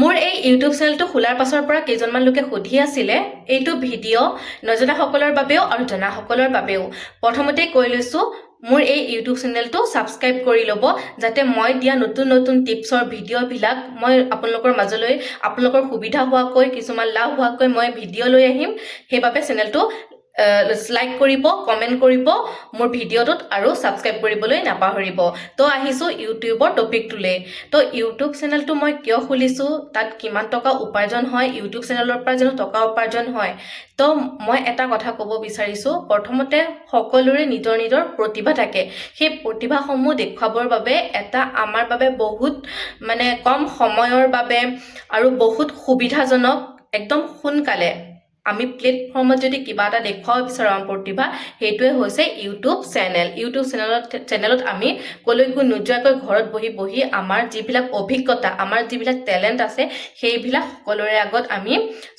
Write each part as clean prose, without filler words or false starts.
মোৰ এই ইউটিউব চেনেলটো খোলাৰ পাছৰ পৰা কেইজনমান লোকে সুধি আছিলে। এইটো ভিডিঅ' নজনাসকলৰ বাবেও আৰু জনাসকলৰ বাবেও। প্ৰথমতে কৈ লৈছোঁ, মোৰ এই ইউটিউব চেনেলটো ছাবস্ক্ৰাইব কৰি ল'ব, যাতে মই দিয়া নতুন নতুন টিপছৰ ভিডিঅ'বিলাক মই আপোনালোকৰ মাজলৈ আপোনালোকৰ সুবিধা হোৱাকৈ, কিছুমান লাভ হোৱাকৈ মই ভিডিঅ' লৈ আহিম। সেইবাবে চেনেলটো লাইক কৰিব, কমেণ্ট কৰিব মোৰ ভিডিঅ'টোত আৰু ছাবস্ক্ৰাইব কৰিবলৈ নাপাহৰিব। তো আহিছোঁ ইউটিউবৰ টপিকটোলৈ। তো ইউটিউব চেনেলটো মই কিয় খুলিছোঁ, তাত কিমান টকা উপাৰ্জন হয়, ইউটিউব চেনেলৰ পৰা জানো টকা উপাৰ্জন হয়? তো মই এটা কথা ক'ব বিচাৰিছোঁ। প্ৰথমতে সকলোৰে নিজৰ নিজৰ প্ৰতিভা থাকে। সেই প্ৰতিভাসমূহ দেখুৱাবৰ বাবে এটা আমাৰ বাবে বহুত মানে কম সময়ৰ বাবে আৰু বহুত সুবিধাজনক, একদম সোনকালে আমি প্লেটফৰ্মত যদি কিবা এটা দেখুৱাব বিচাৰোঁ আমাৰ প্ৰতিভা, সেইটোৱে হৈছে ইউটিউব চেনেল। ইউটিউব চেনেলত আমি ক'লৈকো নোযোৱাকৈ ঘৰত বহি বহি আমাৰ যিবিলাক অভিজ্ঞতা, আমাৰ যিবিলাক টেলেণ্ট আছে, সেইবিলাক সকলোৰে আগত আমি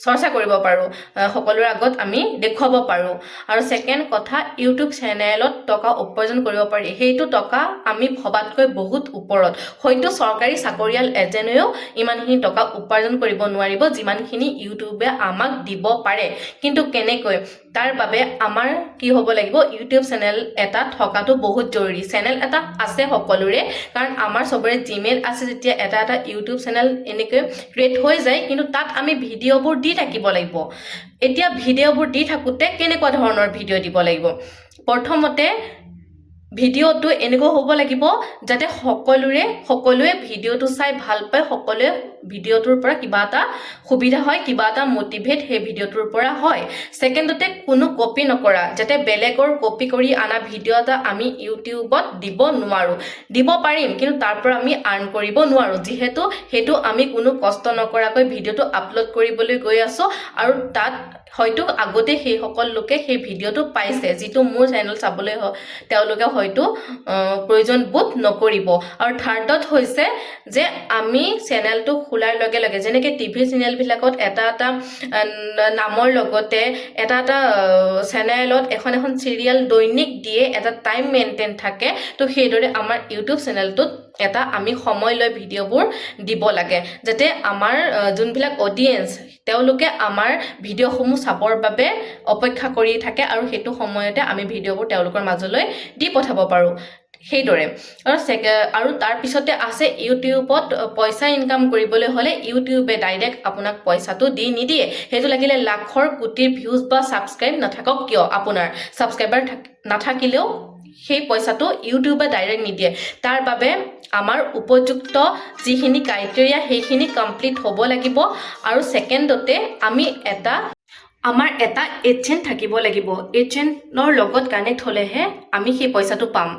চৰ্চা কৰিব পাৰোঁ, সকলোৰে আগত আমি দেখুৱাব পাৰোঁ। আৰু ছেকেণ্ড কথা, ইউটিউব চেনেলত টকা উপাৰ্জন কৰিব পাৰি। সেইটো টকা আমি ভবাতকৈ বহুত ওপৰত। হয়তো চৰকাৰী চাকৰিয়াল এজনেও ইমানখিনি টকা উপাৰ্জন কৰিব নোৱাৰিব, যিমানখিনি ইউটিউবে আমাক দিব পাৰে। কিন্তু কেনেকৈ? তাৰ বাবে আমাৰ কি হ'ব লাগিব? ইউটিউব চেনেল এটা থকাটো বহুত জৰুৰী। চেনেল এটা আছে সকলোৰে, কাৰণ আমাৰ চবৰে জিমেইল আছে যেতিয়া এটা এটা ইউটিউব চেনেল এনেকৈ ক্ৰিয়েট হৈ যায়। কিন্তু তাত আমি ভিডিঅ'বোৰ দি থাকিব লাগিব। এতিয়া ভিডিঅ'বোৰ দি থাকোঁতে কেনেকুৱা ধৰণৰ ভিডিঅ' দিব লাগিব? প্ৰথমতে ভিডিঅ'টো এনেকুৱা হ'ব লাগিব যাতে সকলোৱে ভিডিঅ'টো চাই ভাল পায়, সকলোৱে ভিডিঅ'টোৰ পৰা কিবা এটা সুবিধা হয়, কিবা এটা মটিভেট সেই ভিডিঅ'টোৰ পৰা হয়। ছেকেণ্ডতে, কোনো কপি নকৰা, যাতে বেলেগৰ কপি কৰি অনা ভিডিঅ' এটা আমি ইউটিউবত দিব নোৱাৰোঁ। দিব পাৰিম, কিন্তু তাৰ পৰা আমি আৰ্ণ কৰিব নোৱাৰোঁ, যিহেতু সেইটো আমি কোনো কষ্ট নকৰাকৈ ভিডিঅ'টো আপলোড কৰিবলৈ গৈ আছোঁ আৰু তাত হয়তো আগতে সেইসকল লোকে সেই ভিডিঅ'টো পাইছে, যিটো মোৰ চেনেল চাবলৈ তেওঁলোকে হয়তো প্ৰয়োজন বোধ নকৰিব। আৰু থাৰ্ডত হৈছে যে আমি চেনেলটো খোলাৰ লগে লগে, যেনেকৈ টিভি চেনেলবিলাকত এটা এটা নামৰ লগতে এটা এটা চেনেলত এখন এখন চিৰিয়েল দৈনিক দিয়ে, এটা টাইম মেইনটেইন থাকে, তো সেইদৰে আমাৰ ইউটিউব চেনেলটোত এটা আমি সময় লৈ ভিডিঅ'বোৰ দিব লাগে, যাতে আমাৰ যোনবিলাক অডিয়েঞ্চ, তেওঁলোকে আমাৰ ভিডিঅ'সমূহ চাবৰ বাবে অপেক্ষা কৰি থাকে আৰু সেইটো সময়তে আমি ভিডিঅ'বোৰ তেওঁলোকৰ মাজলৈ দি পঠাব পাৰোঁ সেইদৰে। আৰু তাৰপিছতে আছে, ইউটিউবত পইচা ইনকাম কৰিবলৈ হ'লে ইউটিউবে ডাইৰেক্ট আপোনাক পইচাটো দি নিদিয়ে। সেইটো লাগিলে লাখৰ কোটিৰ ভিউজ বা ছাবস্ক্ৰাইব নাথাকক কিয়, আপোনাৰ ছাবস্ক্ৰাইবাৰ নাথাকিলেও সেই পইচাটো ইউটিউবে ডাইৰেক্ট নিদিয়ে। তাৰ বাবে আমাৰ উপযুক্ত যিখিনি ক্ৰাইটেৰিয়া, সেইখিনি কমপ্লিট হ'ব লাগিব। আৰু ছেকেণ্ডতে আমি এটা আমাৰ এটা এডচেন্স থাকিব লাগিব। এডচেন্সৰ লগত কানেক্ট হ'লেহে আমি সেই পইচাটো পাম।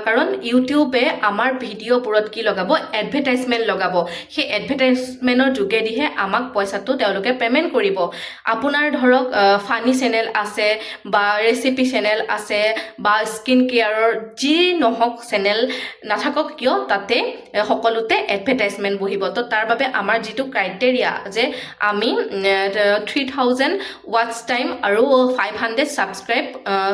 কাৰণ ইউটিউবে আমাৰ ভিডিঅ'বোৰত কি লগাব? এডভাৰটাইজমেণ্ট লগাব। সেই এডভাৰটাইজমেণ্টৰ যোগেদিহে আমাক পইচাটো তেওঁলোকে পে'মেণ্ট কৰিব। আপোনাৰ ধৰক ফানী চেনেল আছে বা ৰেচিপি চেনেল আছে বা স্কিন কেয়াৰৰ যি নহওক চেনেল নাথাকক কিয়, তাতে সকলোতে এডভাৰটাইজমেণ্ট বহিব। তো তাৰ বাবে আমাৰ যিটো ক্ৰাইটেৰিয়া যে আমি 3000 ৱাটচ টাইম আৰু 500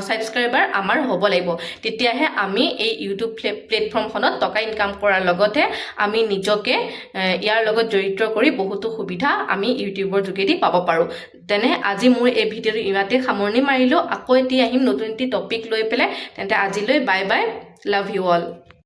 ছাবস্ক্ৰাইবাৰ আমাৰ হ'ব লাগিব, তেতিয়াহে আমি এই ইউটিউব প্লেটফৰ্মখনত টকা ইনকাম কৰাৰ লগতে আমি নিজকে ইয়াৰ লগত জড়িত কৰি বহুতো সুবিধা আমি ইউটিউবৰ যোগেদি পাব পাৰোঁ। তেনে আজি মোৰ এই ভিডিঅ'টো ইমানতে সামৰণি মাৰিলোঁ। আকৌ এটি আহিম নতুন এটি টপিক লৈ পেলাই। তেন্তে আজিলৈ bye bye, love you all.